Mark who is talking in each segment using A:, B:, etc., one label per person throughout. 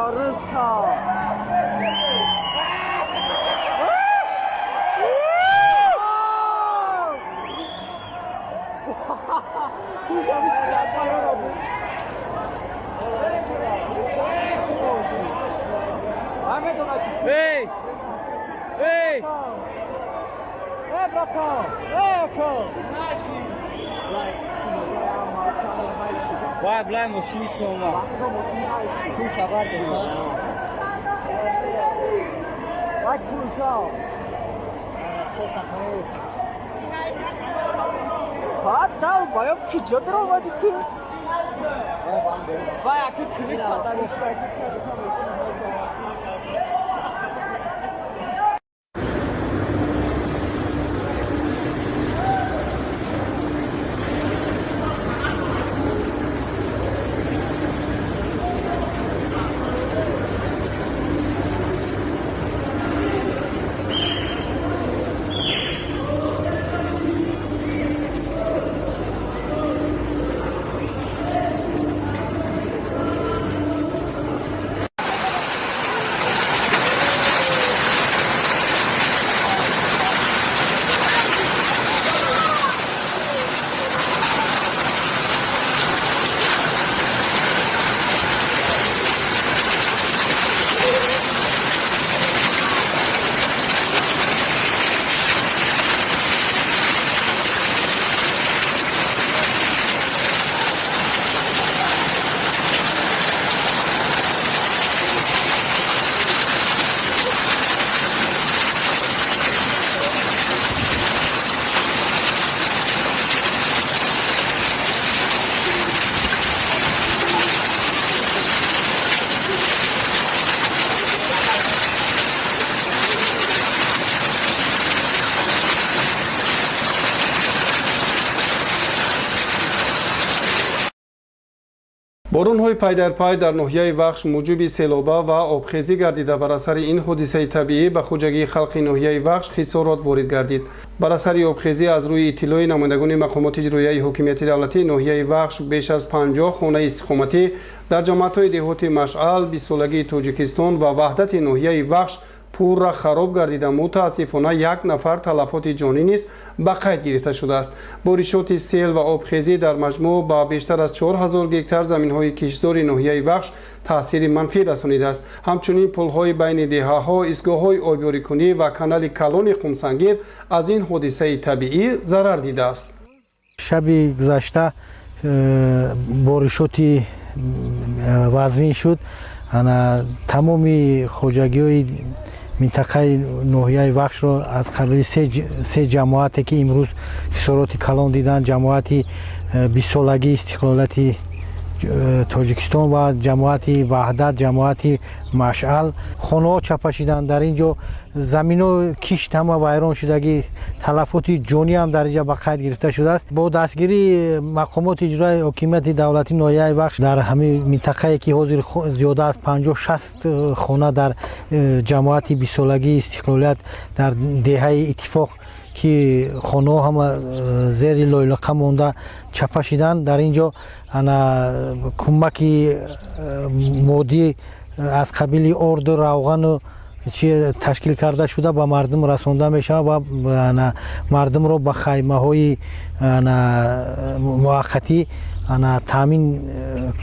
A: Эй! Эй! Эй, братан! Эй, ко! Вай, блай, мошини сома. Ку хабар деса? Вай, курсал. 아, 마요 기저 들어가지 그. 와야 그 그립 바다를
B: Боронҳои пайдарпай дар ноҳияи Вахш муҷиби селоба ва обхезӣ гардида. Бар асари ин ҳодисаи табиӣ ба хоҷагии халқи ноҳияи Вахш хисорот ворид гардид. Бар асари обхезӣ аз рӯи иттилои намояндагони мақомоти иҷроияи ҳокимияти давлатии ноҳияи Вахш беш аз 50 хонаи истиқоматӣ дар ҷамоатҳои деҳоти Машъал, Бистсолагии Тоҷикистон ва Ваҳдати ноҳияи Вахш пурра хароб гардида. Мутаассифона, як нафар талафоти ҷонӣ низ ба қайд гирифта шудааст. Боришоти сел ва обхезӣ дар маҷмӯъ ба бештар аз 4000 гектар заминҳои киштзори ноҳияи Вахш таъсири манфӣ расонидааст. Ҳамчунин пулҳои байни деҳаҳо, истгоҳҳои обёрикунӣ ва канали калони Қумсангир аз ин ҳодисаи табиӣ зарар дидааст.
C: Шаби гузашта боришоти вазмин шуд. Ана тамоми хоҷагиҳои минтақаи ноҳияи Вахшро аз қабили се ҷамоате, ки имрӯз хисороти калон диданд, ҷамоати 20-солагии истиқлолияти Тоҷикистон ва ҷамоати Ваҳдат, ҷамоати Машъал, хонаҳо чапа шиданд. Дар ин ҷо замино кишт ҳама вайрон шудагӣ, талафоти ҷонӣ ҳам дар инҷа ба қайд гирифта шудааст. Бо дастгирии мақомоти иҷрои ҳокимияти давлатии ноҳияи Вахш дар ҳамин минтақае, ки ҳозир зиёда аз 50-60 хона дар ҷамоати 20-солагии истиқлолият дар деҳаи Иттифоқ, ки хонаҳо ҳама зери лойлақа монда чапа шиданд, дар ин ҷо ана кӯмаки моддӣ аз қабили орду, равғану чи ташкил карда шуда ба мардум расонда мешавад ва ана мардумро ба хаймаҳои ана муваққатӣ ана таъмин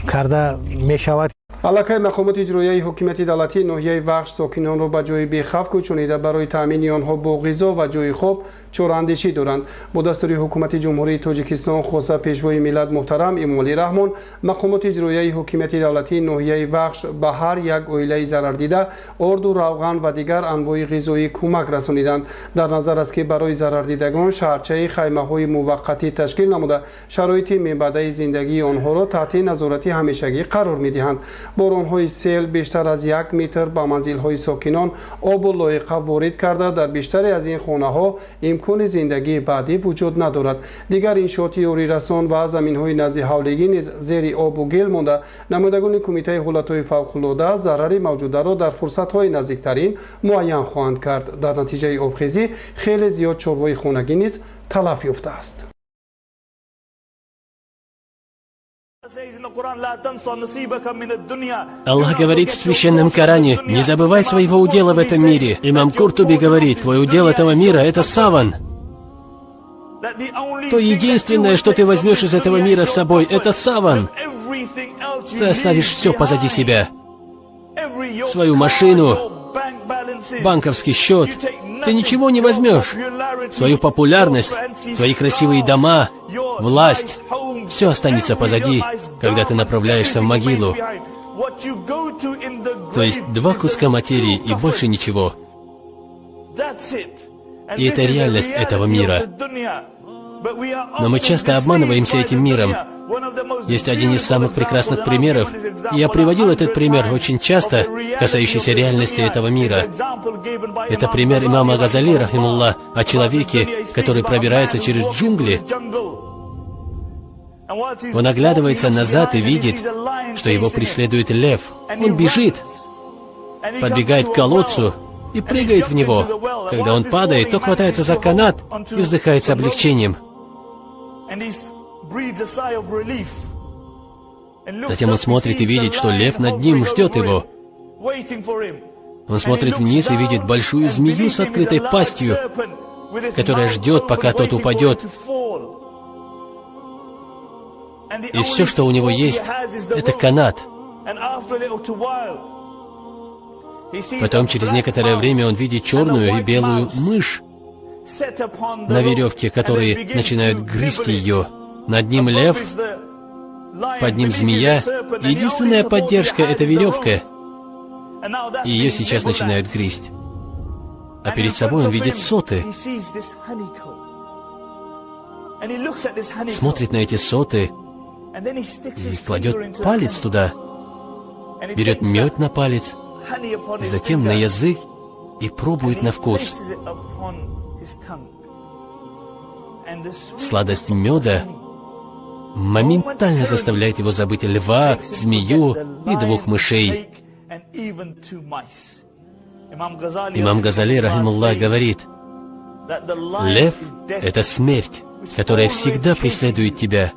C: карда мешавад.
B: Аллакай мақомоти иҷроияи ҳокимияти давлатии ноҳияи Вахш сокинонро ба ҷои бехавф кӯчонида, барои таъмини онҳо бо ғизо ва ҷои хоб чораандешӣ доранд. Бо дастури ҳукумати Ҷумҳурии Тоҷикистон, хоса Пешвои миллат муҳтарам Эмомалӣ Раҳмон, мақомоти иҷроияи ҳокимияти давлатии ноҳияи Вахш ба ҳар як оилаи зарардида орду, равған ва дигар анвои ғизоӣ кӯмак расониданд. Дар назар аст, ки барои зарардидагон шаҳрчаи хаймаҳои муваққатӣ ташкил намуда, шароити минбаъдаи зиндагии онҳоро таҳти назорати ҳамешагӣ қарор медиҳанд. Боронҳои сел бештар аз 1 метр ба манзилҳои сокинон обу лоиқа ворид карда, дар бештаре аз ин хонаҳо имкони зиндагии баъдӣ вуҷуд надорад. Дигар иншооти ёрирасон ва заминҳои назди ҳавлигӣ низ зери обу гил монда. Намояндагони Кумитаи ҳолатҳои фавқулода зарари мавҷударо дар фурсатҳои наздиктарин муайян хоҳанд кард. Дар натиҷаи обхезӣ хеле зиёд чорвои хонагӣ низ талаф ёфтааст.
D: Аллах говорит в Священном Коране: «Не забывай своего удела в этом мире». Имам Куртуби говорит: «Твой удел этого мира – это саван». То единственное, что ты возьмешь из этого мира с собой, это саван. Ты оставишь все позади себя. Свою машину, банковский счет. Ты ничего не возьмешь. Свою популярность, свои красивые дома, власть. Все останется позади, когда ты направляешься в могилу. То есть два куска материи и больше ничего. И это реальность этого мира. Но мы часто обманываемся этим миром. Есть один из самых прекрасных примеров, и я приводил этот пример очень часто, касающийся реальности этого мира. Это пример имама Газали, рахимуллах, о человеке, который пробирается через джунгли. Он оглядывается назад и видит, что его преследует лев. Он бежит, подбегает к колодцу и прыгает в него. Когда он падает, то хватается за канат и вздыхает с облегчением. Затем он смотрит и видит, что лев над ним ждет его. Он смотрит вниз и видит большую змею с открытой пастью, которая ждет, пока тот упадет. И все, что у него есть, это канат. Потом, через некоторое время, он видит черную и белую мышь на веревке, которые начинают грызть ее. Над ним лев, под ним змея. Единственная поддержка — это веревка. И ее сейчас начинают грызть. А перед собой он видит соты. Смотрит на эти соты и кладет палец туда, берет мед на палец, затем на язык и пробует на вкус. Сладость меда моментально заставляет его забыть льва, змею и двух мышей. Имам Газали, рахимуллах, говорит: лев – это смерть, которая всегда преследует тебя.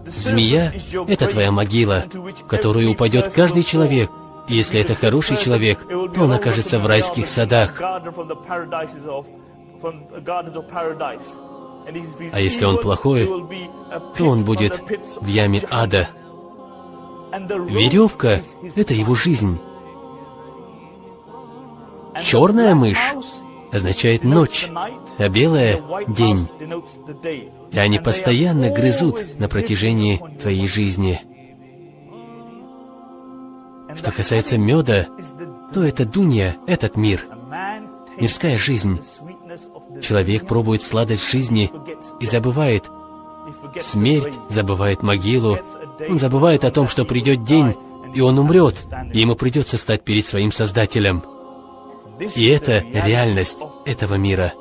D: Змея – это твоя могила, в которую упадет каждый человек. И если это хороший человек, то он окажется в райских садах. А если он плохой, то он будет в яме ада. Веревка – это его жизнь. Черная мышь означает ночь, а белая – день. И они постоянно грызут на протяжении твоей жизни. Что касается меда, то это дунья, этот мир, мирская жизнь. Человек пробует сладость жизни и забывает смерть, забывает могилу. Он забывает о том, что придет день, и он умрет, и ему придется стать перед своим Создателем. И это реальность этого мира.